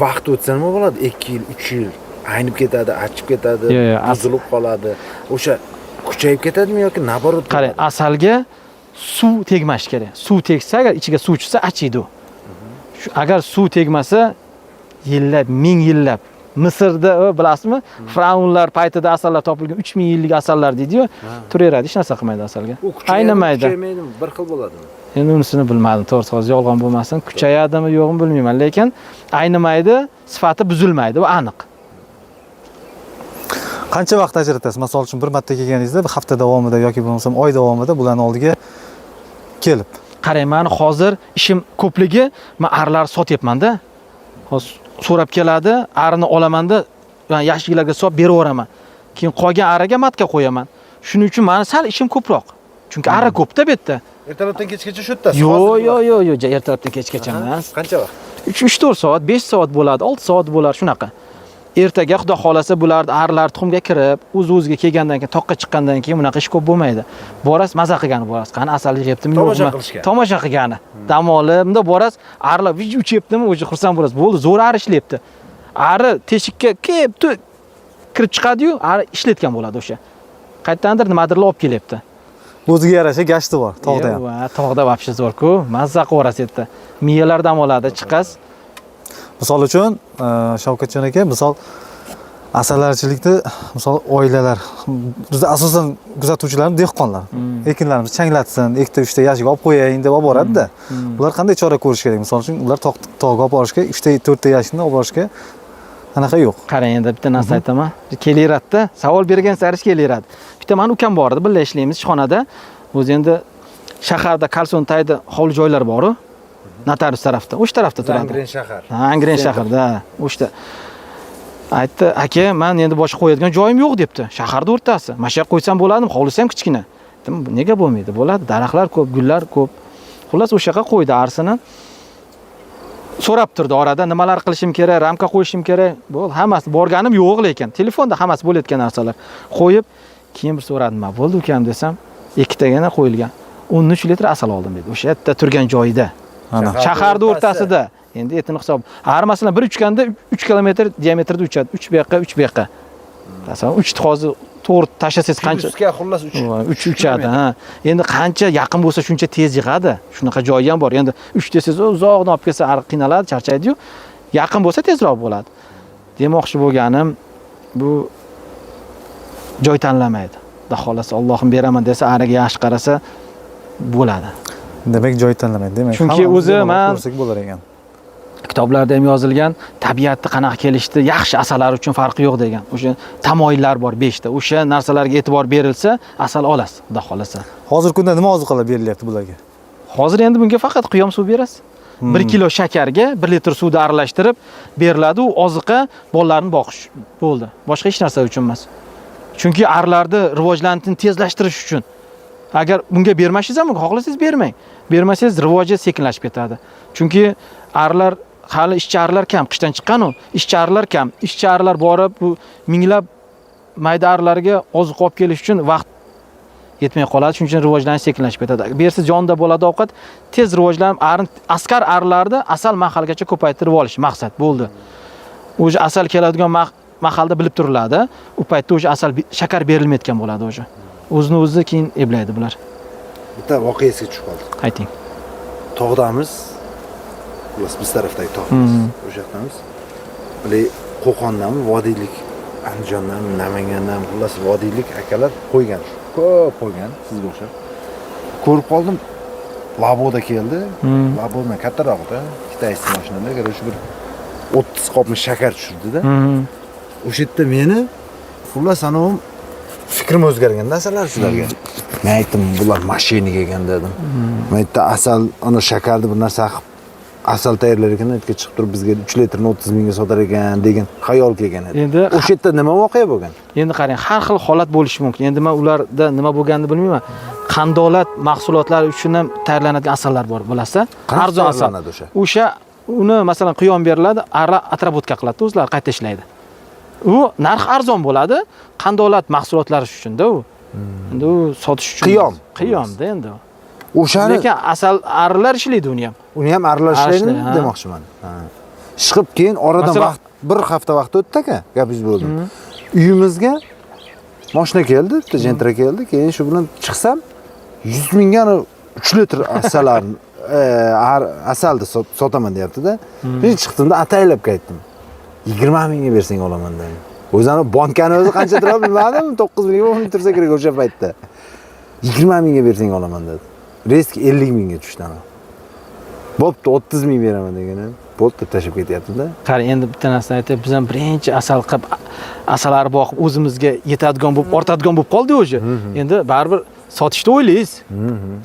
vaqt o'tsa nima bo'ladi? 2 yil, 3 yil aynib ketadi, achib ketadi, Yo'q, yo'q, buzilib qoladi. O'sha kuchayib ketadimi yoki наоборот? Qarang, asalga suv tegmash kerak. Suv tegsa, agar ichiga suv tushsa achiydi u. Shu agar suv tegmasa, yillab, ming yillab Misrda bilasizmi, fir'avnlar paytida asallar topilgan, 3000 yillik asallar deydi-yu, turaveradi, hech narsa qilmaydi asalga. U kuchayadimi, Aynimaydi. kuchaymaydimi? Bir xil bo'ladimi? Endi unisini bilmadim, to'g'risi hozir yolg'on bo'lmasin, kuchayadimi, yo'qmi bilmayman, lekin aynimaydi, sifati buzilmaydi, bu aniq. Qancha vaqt ajratasiz? Misol uchun bir marta kelganingizda bir hafta davomida yoki bo'lmasam oy davomida bularni oldiga kelib. Qarang, mani hozir ishim ko'pligi, men arilar sotyapman-da. Hozir so'rab keladi, arini olamanda, yani yashiklarga solib beraveraman. Keyin qolgan ariga матка qo'yaman. Shuning uchun mani sal ishim ko'proq. Chunki ari ko'p-da bu yerda. Ertalabdan kechgacha shu yerdasiz. Yo'q, yo'q, yo'q, yo'q, ertalabdan kechgacha emas. Qancha vaqt? 3-4 soat, 5 soat bo'ladi, 6 soat bo'lar shunaqa. Ertaga xudo xolasa bular arilar tuxumga kirib, o'z-o'ziga kelgandan keyin, toqqa chiqqandan keyin bunaqa ish ko'p bo'lmaydi. Borasiz, maza qilgani borasiz. Qani asal yig'yaptimi, yo'qmi? Tomosha qilishga. Tomosha qilgani. Dam olib, bunda borasiz, arilar vij uchyaptimi, o'zi xursand bo'lasiz. Bo'ldi, zo'r ari ishlayapti. Ari teshikka kelib, kirib chiqadi-yu, ari ishlatgan bo'ladi o'sha. Qayerdandir nimadirlar olib kelyapti. O'ziga yarasha gashti bor tog'da ham. Yo'q, tog'da вообще zo'r-ku. Mazza qilib yuborasiz yerda. Miyalar dam oladi, chiqasiz. Misol uchun, Shavkatjon aka, misol asalarichilikni, misol oilalar bizda asosan kuzatuvchilarimiz dehqonlar. Ekinlarimiz changlatsin, ikkita uchta yashik olib qo'yayin deb olib boradi-da. Ular qanday chora ko'rish kerak? Misol uchun, ular tog'ga olib borishga, 3 ta 4 ta yashikni olib borishga anaqa yo'q. Qarang, endi bitta narsa aytaman. Kelaveradida, savol bergan sari kelaveradi. Bitta mani ukam bor edi, birga ishlaymiz ishxonada. O'zi endi shaharda Kalson tagida hovli joylar bor-u. Notarius tarafda, o'sha tarafda turadi. Angren shahar. Ha, Angren shaharda, o'shda. Aytdi, aka, men endi boshqa qo'yadigan joyim yo'q debdi. Shaharda o'rtasi. Mana shu yerga qo'ysam bo'ladimi? Hovlisi ham kichkina. Dedim, nega bo'lmaydi? Bo'ladi. Daraxtlar ko'p, gullar ko'p. Xullas, o'sha yoqqa qo'ydi arsini. So'rab turdi orada nimalar qilishim kerak, ramka qo'yishim kerak. Bo'ldi, hammasi borganim yo'q lekin telefonda hammasi bo'layotgan narsalar. Qo'yib, keyin bir so'radim, nima bo'ldi ukam desam, ikkitagina qo'yilgan. 13 litr asal oldim dedi. O'sha yerda turgan joyida. Ana. Shaharda o'rtasida. Endi etini hisob. Har masalan bir uchganda 3 kilometr diametrda uchadi. 3 bu yoqqa, 3 bu yoqqa. Masalan, 3 hozir to'g'ri tashlasangiz qancha Plyusga xullas 3. 3 uchadi, ha. Endi qancha yaqin bo'lsa shuncha tez yig'adi. Shunaqa joyi ham bor. Endi 3 desangiz uzoqdan olib kelsa ariq qiynaladi, charchaydi-yu. Yaqin bo'lsa tezroq bo'ladi. Demoqchi bo'lganim, bu joy tanlamaydi. Xudo xolasa Allohim beraman desa, ariga yaxshi qarasa bo'ladi. Demak, joy tanlamaydi. Demak, Chunki hammamiz o'zi bemalol man ko'rsak bo'lar ekan. Kitoblarda ham yozilgan, tabiatni qanaqa kelishdi, yaxshi asallar uchun farqi yo'q degan. O'sha tamoyillar bor 5 ta. O'sha narsalarga e'tibor berilsa, asal olasiz, Xudo xolasa. Hozirgi kunda nima ozuqalar berilyapti bularga? Hozir endi bunga faqat quyom suv berasiz. 1 kilo shakarga 1 litr suvni aralashtirib beriladi. U oziqa bolalarni boqish bo'ldi. Boshqa hech narsa uchun emas. Chunki arilarni rivojlanishini tezlashtirish uchun. Agar bunga bermashingiz ham mumkin, xohlasangiz bermang. Bermasangiz rivoji sekinlashib ketadi. Chunki arilar hali ishchi arilar kam, qishdan chiqqan u. Ishchi arilar kam. Ishchi arilar borib bu minglab mayda arilarga oziq olib kelish uchun vaqt yetmay qoladi. Shuning uchun rivojlanish sekinlashib ketadi. Bersiz yonida bo'ladi ovqat, tez rivojlanib, askar arilarni asal mahalgacha ko'paytirib olish maqsad bo'ldi. O'zi asal keladigan mahalda bilib turiladi. U paytda o'sha asal shakar berilmayotgan bo'ladi o'sha. O'zini o'zi keyin eblaydi bular. Bitta voqea esga tushib qoldi. Ayting. Tog'damiz. Xullas biz tarafdagi tog'miz. O'sha yoqdamiz. Hali Qo'qondanmi, vodiylik, Andijondanmi, Namangandanmi, xullas vodiylik akalar qo'ygan. Ko'p qo'ygan sizga o'xshab. Ko'rib qoldim. Laboda keldi. Labodan kattaroqda, китайский mashinada, короче, bir 30 qopni shakar tushirdi-da. O'sha yerda meni xullas anavi fikrim o'zgarganda asallar shularga. Men aytdim, bular mashinaga ekan dedim. Men aytdi, asal, ana shakarni bir narsa qilib asal tayyorlar ekan, yerga chiqib turib bizga 3 litrini 30 mingga sotar ekan degan xayol kelgan edi. Endi o'sha yerda nima voqea bo'lgan? Endi qarang, har xil holat bo'lishi mumkin. Endi men ularda nima bo'lganini bilmayman. Qandolat mahsulotlari uchun ham tayyorlanadigan asallar bor, bilasiz? Qanaqa Arzon asal. tayyorlanadi o'sha? O'sha uni masalan quyon beriladi, arra отработка qiladi, o'zlari qayta ishlaydi. U narx arzon bo'ladi, qandolat mahsulotlari uchun-da u. Endi u sotish uchun. Qiyom. Qiyomda endi. O'shani Lekin asal arilar ishlaydi uni ham. Uni ham arilar ishlaydimi Ishlaydi, ha. demoqchiman. Ha. Chiqib keyin oradan Masalan- vaqt bir hafta vaqt o'tdi aka, gapingiz bo'ldi. Uyimizga mashina keldi, bitta Gentra keldi. Keyin shu bilan chiqsam 100 mingga ana 3 litr asallarni asalni sotaman deyapti-da. Men chiqdimda ataylab qaytdim. 20 mingga bersang olaman dedim. O'zi ana bankani o'zi qancha turadi bilmadim, 9 mingga 10 ming tursa kerak o'sha paytda. 20 mingga bersang olaman dedi. Резко 50 mingga tushdi ana. Bo'pti, 30 ming beraman degan. Bo'ldi deb tashlab ketyapti-da. Qarang, endi bitta narsani aytay, biz ham birinchi asal qilib, asalari boqib o'zimizga yetadigan bo'lib, ortadigan bo'lib qoldi o'zi. Endi baribir sotishni o'ylaysiz.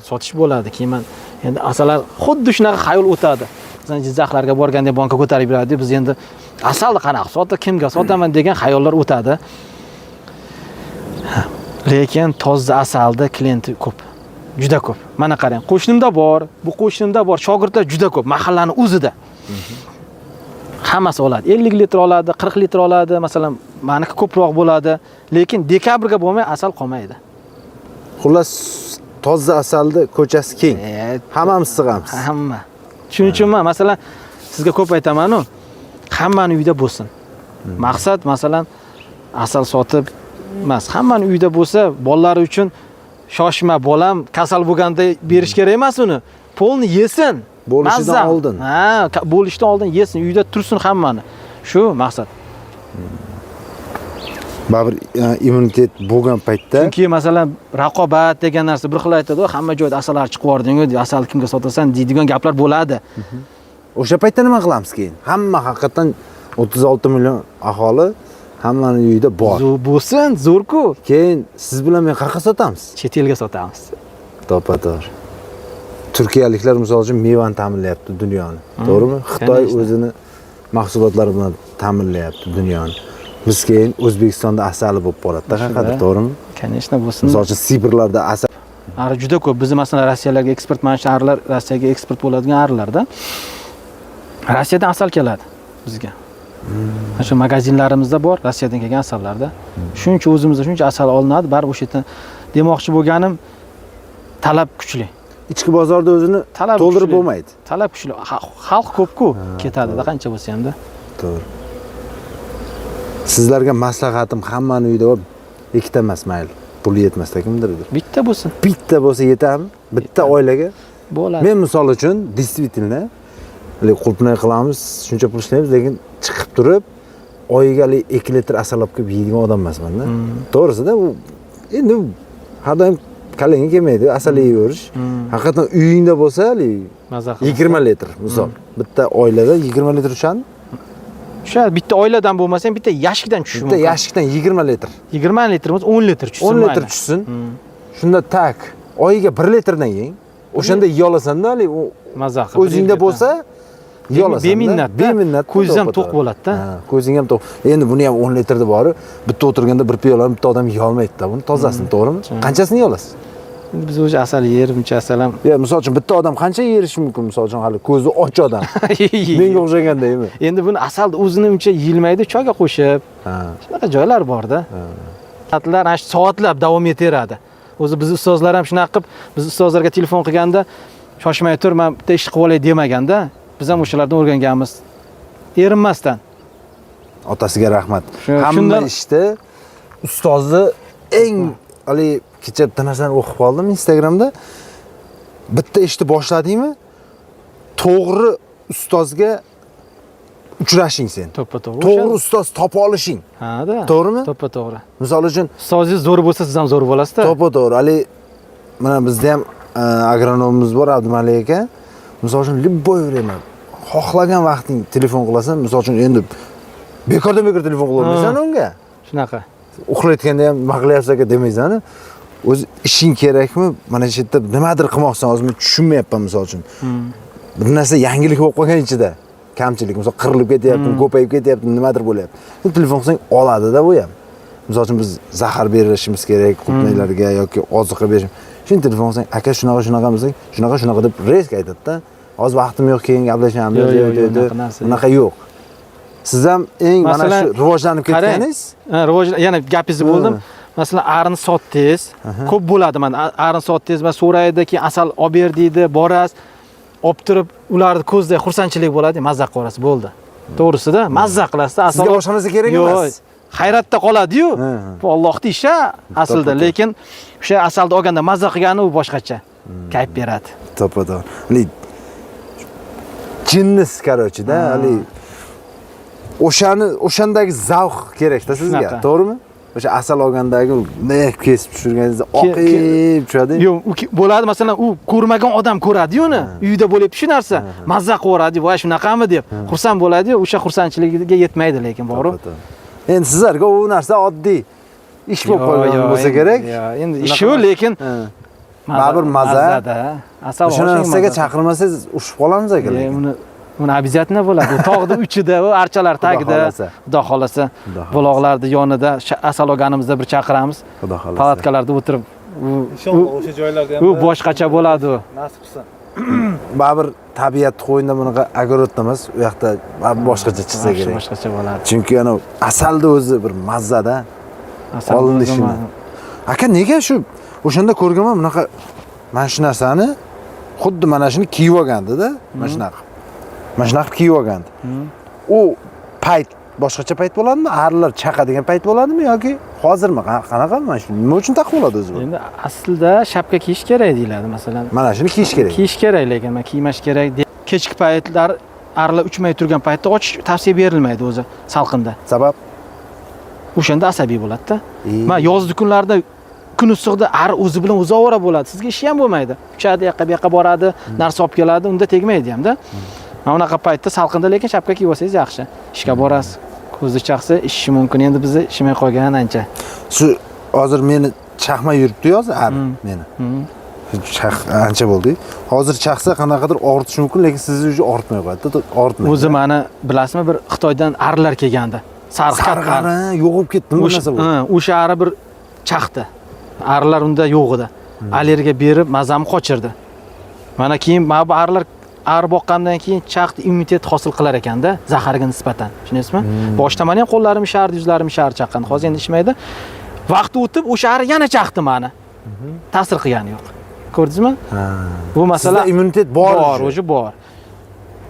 Sotish bo'ladi. Keyin man endi asallar xuddi shunaqa xayol o'tadi. Masalan, Jizzaxlarga borganda banka ko'tarib yuradi, biz endi asalni qanaqa sotib, kimga sotaman degan xayollar o'tadi. Lekin toza asalda klienti ko'p. Juda ko'p. Mana qarang, qo'shnimda bor, bu qo'shnimda bor, shogirdlar juda ko'p mahallani o'zida. Hammasi oladi. 50 litr oladi, 40 litr oladi, masalan, meniki ko'proq bo'ladi, lekin dekabrga bo'lmay asal qolmaydi. Xullas, toza asalni ko'chasi keng. Hammamiz sig'amiz. Hamma. Shuning uchun men masalan sizga ko'p aytaman-u, hammani uyida bo'lsin. Maqsad masalan asal sotib emas, hammani uyida bo'lsa, bolalari uchun shoshma bolam kasal bo'lganda berish kerak emas uni. Polni yesin. Bo'lishidan Mazza. oldin. Ha, bo'lishidan oldin yesin, uyda tursin hammani. Shu maqsad. Baribir immunitet bo'lgan paytda Chunki masalan raqobat degan narsa bir xil aytadi, hamma joyda asallar chiqib yubording, asal kimga sotasan deydigan gaplar bo'ladi. O'sha paytda nima qilamiz keyin? Hamma haqiqatan 36 million aholi hammani uyida bor. Zo'r bo'lsin, zo'r-ku. Keyin siz bilan men qayerga sotamiz? Chet elga sotamiz. To'ppa-to'g'ri. Turkiyaliklar misol uchun mevani ta'minlayapti dunyoni. To'g'rimi? Xitoy o'zini mahsulotlari bilan ta'minlayapti dunyoni. Biz keyin O'zbekistonda asali bo'lib qoladi-da, qayerqadir, to'g'rimi? Конечно, bo'lsin. Misol uchun Sibirlarda asal Ari juda ko'p. Bizni masalan Rossiyalarga eksport, mana shu arilar Rossiyaga eksport bo'ladigan arilarda. Rossiyadan asal keladi bizga. Mana shu magazinlarimizda bor Rossiyadan kelgan asallarda. Shuncha o'zimizda shuncha asal olinadi, baribir o'sha yerdan. Demoqchi bo'lganim, talab kuchli. Ichki bozorda o'zini Talab to'ldirib kuchli. bo'lmaydi. Talab kuchli. Xalq ko'p-ku, ketadi-da qancha bo'lsa hamda. To'g'ri. Sizlarga maslahatim, hammani uyida bor, ikkita emas, mayli. Puli yetmasda kimdirdir. Bitta bo'lsin. Bitta bo'lsa yetadimi? Bitta oilaga. Bo'ladi. Men misol uchun действительно qulupnay qilamiz, shuncha pul ishlaymiz, lekin chiqib turib oyiga 2 litr asal olib kelib yeydigan odam emasman-da. To'g'risida u endi har doim kallangga kelmaydi asal yeyverish. Haqiqatan uyingda bo'lsa Maza qilib. 20 litr misol. Bitta oilada 20 litr tushadi. Tushadi, bitta oiladan bo'lmasa ham bitta yashikdan tushishi Bitta mumkin. yashikdan 20 litr. 20 litr bo'lsa 10 litr tushsin. 10 litr tushsin. Shunda tak oyiga 1 litrdan yeng. O'shanda yeya olasan-da, u Maza qilib. o'zingda bo'lsa yeya olasan. Beminnat-da. Beminnat. Ko'zingiz ham to'q bo'ladi-da. Ha, ko'zing ham to'q. Endi buni ham 10 litrda bori, bitta o'tirganda bir piyolani bitta odam yeya olmaydi-da buni tozasini, to'g'rimi? Qanchasini yeya olasiz? Endi biz o'sha asal yer, buncha asal ham. Ya, misol uchun bitta odam qancha yerishi mumkin, misol uchun hali ko'zi och odam. Menga o'xshagandaymi? Endi buni asalni o'zini uncha yeyilmaydi, choyga qo'shib. Shunaqa joylar bor-da. Soatlar, ana shu soatlab davom etaveradi. O'zi biz ustozlar ham shunaqa qilib, biz ustozlarga telefon qilganda shoshmay tur, men bitta ish qilib olay demaganda, biz ham o'shalardan o'rganganmiz. Erinmasdan. Otasiga rahmat. Hamma ishda ustozni eng hali kecha bitta narsani o'qib qoldim Instagramda. Bitta ishni boshladingmi, to'g'ri ustozga uchrashing sen. To'ppa-to'g'ri. To'g'ri ustoz topa olishing. Ha-da. To'g'rimi? To'ppa-to'g'ri. Misol uchun Ustozingiz zo'r bo'lsa, siz ham zo'r bo'lasiz-da. To'ppa-to'g'ri. Hali mana bizda ham agronomimiz bor, Abdumalik aka. Misol uchun любой время xohlagan vaqting telefon qilasan, misol uchun endi bekordan bekor telefon qilolmaysan unga. Shunaqa. Uxlayotganda ham nima qilyapsiz aka demaysan. O'zi ishing kerakmi? Mana shu yerda nimadir qilmoqchisan, hozir men tushunmayapman misol uchun. Bir narsa yangilik bo'lib qolgan ichida. Kamchilik, misol qirilib ketyapti, ko'payib ketyapti, nimadir bo'lyapti. Telefon qilsang oladi-da bu ham. Misol uchun biz zahar berishimiz kerak qulupnaylarga yoki oziqa berishimiz. Shuni telefon qilsang, aka shunaqa shunaqa desang, shunaqa shunaqa deb rezk aytadi-da. Hozir vaqtim yo'q, keyin gaplashamiz. Yo'q, yo'q, yo'q, unaqa narsa yo'q. Unaqa yo'q. Siz ham eng mana Masalan, shu rivojlanib qarang. ketganingiz. Ha, yana gapingizni bo'ldim. Masalan, arini sotdingiz, ko'p bo'ladi mana arini sotdingiz, mana so'raydi, keyin asal olib ber deydi, borasiz, olib turib ularni ko'zida xursandchilik bo'ladi, mazza qilib yuborasiz, bo'ldi. To'g'risida mazza qilasizda, asal Sizga boshqa narsa kerak Yo'q, emas. Hayratda qoladi-yu. Bu Allohning ishi aslida, To'ppa-to'g'ri. lekin o'sha asalni olganda mazza qilgani u boshqacha kayf beradi. To'ppa-to'g'ri. Hali jinnis, короче-da, hali o'shani o'shandagi zavq kerakda sizga, Shunaqa. to'g'rimi? O'sha asal olgandagi bunday kesib tushirganingizda oqib tushadi. Yo'q, u bo'ladi, masalan, u ko'rmagan odam ko'radi-yu uni. Uyda bo'lyapti shu narsa. Mazza qilib yuboradi, voy shunaqami deb xursand bo'ladi-yu, o'sha xursandchiligiga yetmaydi lekin boru. To'ppa-to'g'ri. Endi sizlarga u narsa oddiy ish bo'lib Yo'q, qolgan yo'q, bo'lsa endi- kerak. yo'q, endi Unaqa ish u, emas. lekin Baribir maza. Mazada. Asal O'sha olishing narsaga maza. chaqirmasangiz ushib qolamiz aka lekin. Uni обязательно bo'ladi. U tog'ni uchida, u archalar tagida, xohlasa. Xudo xohlasa, Xudo xohlasa. buloqlarni yonida asal olganimizda bir chaqiramiz. Xudo xohlasa. Palatkalarda o'tirib U Inshaalloh o'sha joylarda ham u boshqacha bo'ladi u. Nasib qilsin. Baribir tabiat qo'ynida bunaqa огород da emas, u yoqda baribir boshqacha chiqsa Вообще kerak. Boshqacha bo'ladi. Chunki ana asalni o'zi bir mazzada. Asal Olinishini. Aka, nega shu o'shanda ko'rganman bunaqa mana shu narsani xuddi mana shuni kiyib olgandi-da, mana shunaqa. Mana shunaqa qilib kiyib olgandi. U payt boshqacha payt bo'ladimi? Arilar chaqadigan payt bo'ladimi yoki hozirmi? Qanaqa mana shu nima uchun taqib oladi o'zi bu? Endi aslida shapka kiyish kerak deyiladi masalan. Mana shuni kiyish kerak. Kiyish kerak, lekin mana kiymash kerak. Kechki paytlar arilar uchmay turgan paytda ochish tavsiya berilmaydi o'zi salqinda. Sabab? O'shanda asabiy bo'ladi-da. Mana yozgi kunlarda kun issiqda ari o'zi bilan o'zi ovora bo'ladi. Sizga ishi ham bo'lmaydi. Uchadi, yoqqa bu yoqqa boradi, narsa olib keladi, unda tegmaydi hamda. Mana bunaqa paytda salqinda lekin shapka kiyib olsangiz yaxshi. Ishga borasiz, ko'zni chaqsa ishishi mumkin. Endi bizni ishimay qolgan ancha. Shu hozir meni chaqma yuribdi hozir ari meni. Chaq ancha bo'ldi. Hozir chaqsa qanaqadir og'ritishi mumkin, lekin sizni уже og'ritmay qo'yadi. Og'ritmaydi. O'zi mani bilasizmi, bir Xitoydan arilar kelgandi. Sariq Sariq katta ari yo'qolib ketdi bu narsa bu. O'sha ari bir chaqdi. Arilar unda yo'q edi. Allergiya berib mazamni qochirdi. Mana keyin mana bu arilar ari boqqandan keyin chaqdi, immunitet hosil qilar ekanda zaharga nisbatan. Tushunasizmi? Boshda meni ham qo'llarim ishardi, yuzlarim ishardi chaqqan. Hozir endi ishmaydi. Vaqt o'tib o'sha ari yana chaqdi mani. Ta'sir qilgani yo'q. Ko'rdingizmi? Bu masala Sizda immunitet bor. Bor, o'zi bor.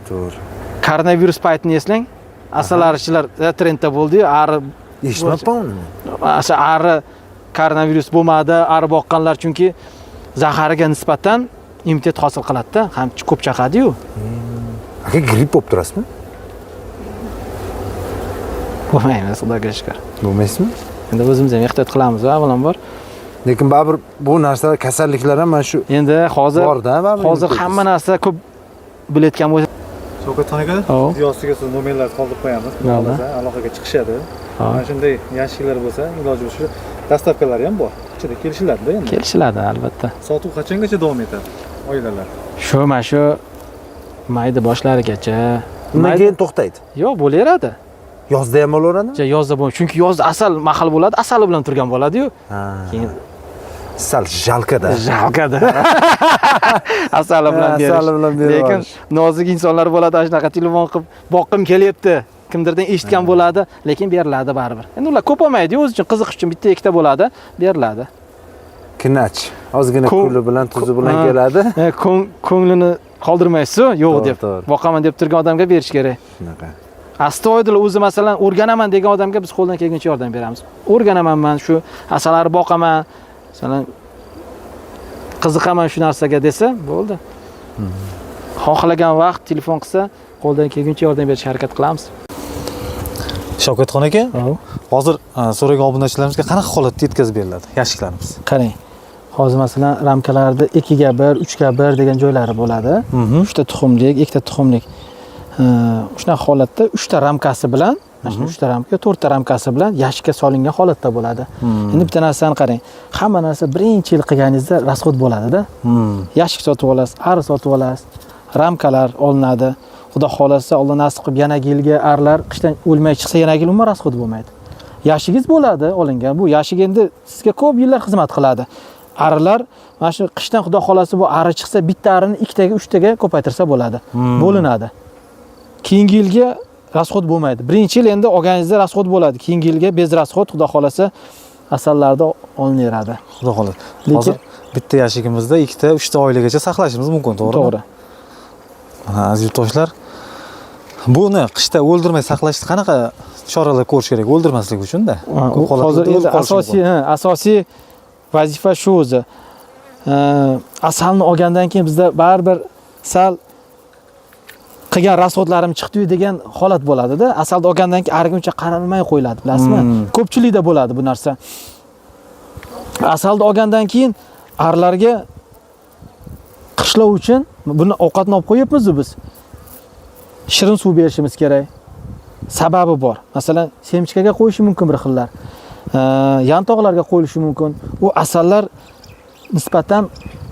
To'g'ri. Koronavirus paytini eslang. Asalarichilar trendda bo'ldi-yu, ari Eshitmabman uni. O'sha ari koronavirus bo'lmadi, ari boqqanlar chunki zahariga nisbatan immunitet hosil qiladida, ham ko'p chaqadi-yu. Aka, gripp bo'lib turasizmi? Bo'lmaymiz, Xudoga shukr. Bo'lmaysizmi? Endi o'zimiz ham ehtiyot qilamiz, avvalambor. Lekin baribir bu narsalar, kasalliklar ham mana shu Endi hozir borda baribir. Hozir hamma narsa ko'p bilayotgan bo'lsa. Shavkatxon aka, Hop. video ostiga siz nomerlarni qoldirib qo'yamiz. Bo'ldi. Xohlasa aloqaga chiqishadi. Hop. Mana shunday yashiklar bo'lsa, iloji bo'lsa доставка lari ham bor. Ichida kelishiladi endi. Kelishiladi albatta. Sotuv qachongacha davom etadi? Oilalar. Shu mana shu mayda boshlarigacha. Undan keyin to'xtaydi. Yo'q, bo'laveradi. Yozda ham bo'laveradimi? Ja, yozda bo'lmaydi. Chunki yozda asal mahal bo'ladi, asali bilan turgan bo'ladi-yu. Keyin Sal жалко da. Жалко da. Asali bilan berish. Asali bilan berib Lekin yuborish. Nozik insonlar bo'ladi, ana shunaqa telefon qilib, boqqim kelyapti. Kimdirdan eshitgan bo'ladi, lekin beriladi baribir. Endi ular ko'p olmaydi, o'zi uchun qiziqish uchun bitta ikkita bo'ladi, beriladi. Kinach. Ozgina kuli bilan, tuzi bilan keladi. Ko'nglini qoldirmaysiz, yo'q deb. Boqaman deb turgan odamga berish kerak. Shunaqa. Astoydil o'zi masalan o'rganaman degan odamga biz qo'ldan kelgancha yordam beramiz. O'rganaman man shu asalari boqaman, masalan qiziqaman shu narsaga desa, bo'ldi. Xohlagan vaqt telefon qilsa, qo'ldan kelguncha yordam berishga harakat qilamiz. Shavkatxon aka, hozir so'ragan obunachilarimizga qanaqa holatda yetkazib beriladi yashiklarimiz? Qarang. Hozir masalan ramkalarda 2ga 1, 3ga 1 degan joylari bo'ladi. 3 ta tuxumlik, 2 ta tuxumlik. Shunaqa holatda 3 ta ramkasi bilan, mana shu 3 ta ramka, 4 ta ramkasi bilan yashikka solingan holatda bo'ladi. Endi bitta narsani qarang. Hamma narsa birinchi yil qilganingizda расход bo'ladida. Yashik sotib olasiz, ari sotib olasiz, ramkalar olinadi. Xudo xolasa, Alloh nasib qilib yanagi yilga arilar qishdan o'lmay chiqsa, yanagi yil umuman расход bo'lmaydi. Yashigingiz bo'ladi olingan. Bu yashik endi sizga ko'p yillar xizmat qiladi. Arilar mana shu qishdan Xudo xolasa bu ari chiqsa, bitta arini ikkitaga, uchtaga ko'paytirsa bo'ladi. Bo'linadi. Keyingi yilga расход bo'lmaydi. Birinchi yil endi olganingizda расход bo'ladi. Keyingi yilga без расход Xudo xolasa asallarda olinaveradi. Xudo xolasa. Lekin hozir bitta yashigimizda ikkita, uchta oilagacha saqlashimiz mumkin, to'g'rimi? To'g'ri. Mana aziz yurtdoshlar, buni qishda o'ldirmay saqlashda qanaqa choralar ko'rish kerak o'ldirmaslik uchun-da? Ko'p holatlarda Hozir o'lib endi qolishi mumkin. Asosiy vazifa shu o'zi. Asalni olgandan keyin bizda baribir sal qilgan расход larim chiqdi-yu degan holat bo'ladida. Asalni olgandan keyin ariga uncha qaralmay qo'yiladi, bilasizmi? Ko'pchilikda bo'ladi bu narsa. Asalni olgandan keyin arilarga qishlov uchun buni ovqatni olib qo'yibmiz biz. Shirin suv berishimiz kerak. Sababi bor. Masalan, semchkaga qo'yishi mumkin bir xillar. Yantoqlarga qo'yilishi mumkin. U asallar nisbatan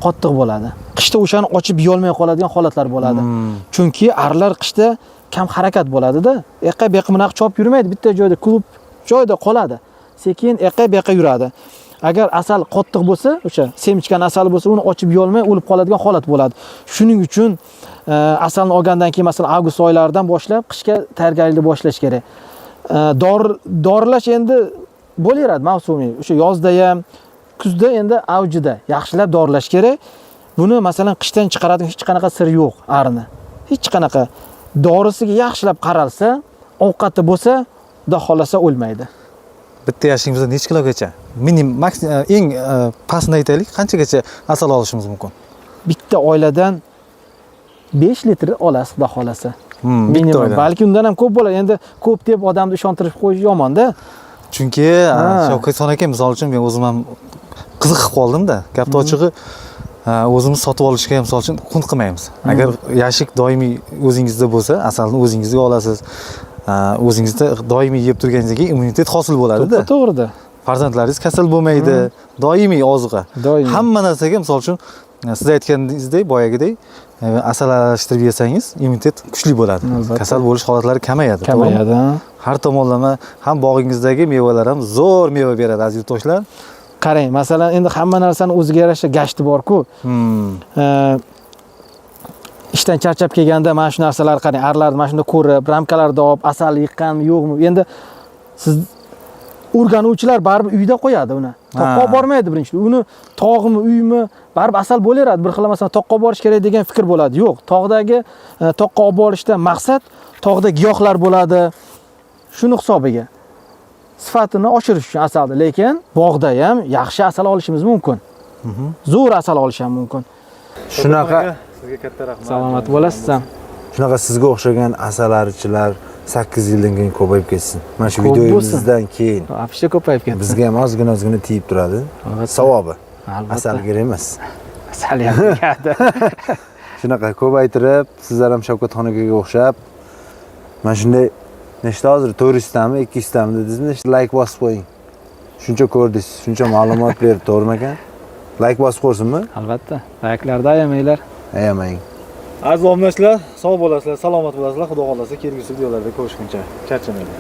qattiq bo'ladi. Qishda o'shani ochib yeyolmay qoladigan holatlar bo'ladi. Chunki arilar qishda kam harakat bo'ladida. Eqqa beqqa bunaqa chopib yurmaydi, bitta joyda klub joyda qoladi. Sekin eqqa beqqa yuradi. Agar asal qattiq bo'lsa, o'sha semchkani asali bo'lsa, uni ochib yeyolmay o'lib qoladigan holat bo'ladi. Shuning uchun asalni olgandan keyin, masalan, avgust oylaridan boshlab qishga tayyorgarlikni boshlash kerak. Dorilash endi bo'laveradi mavsumiy. O'sha yozda ham, kuzda endi avjida yaxshilab dorilash kerak. Buni masalan qishdan chiqaradigan hech qanaqa sir yo'q arini. Hech qanaqa dorisiga yaxshilab qaralsa, ovqati bo'lsa, xudo xohlasa o'lmaydi. Bitta yashigimizda necha kilogacha? Minim maks eng pastini aytaylik, qanchagacha asal olishimiz mumkin? Bitta oiladan 5 litr olasiz, xudo xohlasa. Bitta Minimum. oiladan. Balki undan ham ko'p bo'ladi. Endi ko'p deb odamni ishontirib qo'yish yomonda. Chunki Shavkatxon aka, misol uchun men o'zim ham qiziqib qoldim-da. Gapni ochig'i, o'zimiz sotib olishga ham misol uchun qunt qilmaymiz. Agar yashik doimiy o'zingizda bo'lsa, asalni o'zingizga olasiz. O'zingizda doimiy yeb turganingizdan keyin immunitet hosil bo'ladi-da. To'g'rida. Farzandlaringiz kasal bo'lmaydi. Doimiy oziqa. Doimiy. Hamma narsaga misol uchun siz aytganingizdek, boyagidek asal aralashtirib yesangiz immunitet kuchli bo'ladi. Albatta. Kasal bo'lish holatlari kamayadi. To'g'rimi? Kamayadi. Ha. Har tomonlama ham bog'ingizdagi mevalar ham zo'r meva beradi, aziz yurtdoshlar. Qarang, masalan, endi hamma narsani o'ziga yarasha gashti bor-ku. Ishdan charchab kelganda mana shu narsalar qarang, arilarni mana shunda ko'rib, ramkalarda olib, asal yiqqanmi, yo'qmi? Endi siz o'rganuvchilar baribir uyda qo'yadi uni. Toqqa olib bormaydi birinchi. Uni tog'mi, uymi, baribir asal bo'laveradi. Bir xil masalan toqqa olib borish kerak degan fikr bo'ladi. Yo'q, tog'dagi toqqa olib borishdan maqsad tog'da giyohlar bo'ladi. Shuni hisobiga sifatini oshirish uchun asalni, lekin bog'da ham yaxshi asal olishimiz mumkin. Zo'r asal olish ham mumkin. Shunaqa Sizga katta rahmat. Salomat bo'lasiz ham. Shunaqa sizga o'xshagan asalarichilar 8 yildan keyin ko'payib ketsin. Mana shu Ko'p bo'lsin. videomizdan keyin Вообще ko'payib ketdi. bizga ham ozgina ozgina tegib turadi. Albatta. Savobi. Albatta. Asal kerak emas. Asal ham tegadi. Shunaqa ko'paytirib, sizlar ham Shavkatxon akaga o'xshab mana shunday nechta hozir 400 tami, 200 tami dedingizmi? Nechta like bosib qo'ying. Shuncha ko'rdingiz, shuncha ma'lumot berdi, to'g'rimi aka? Like bosib qo'ysinmi? Albatta. Layklarda ayamanglar. Ayamang. Aziz obunachilar, sog' bo'lasizlar, salomat bo'lasizlar. Xudo xohlasa kelgusi videolarda ko'rishguncha charchamanglar.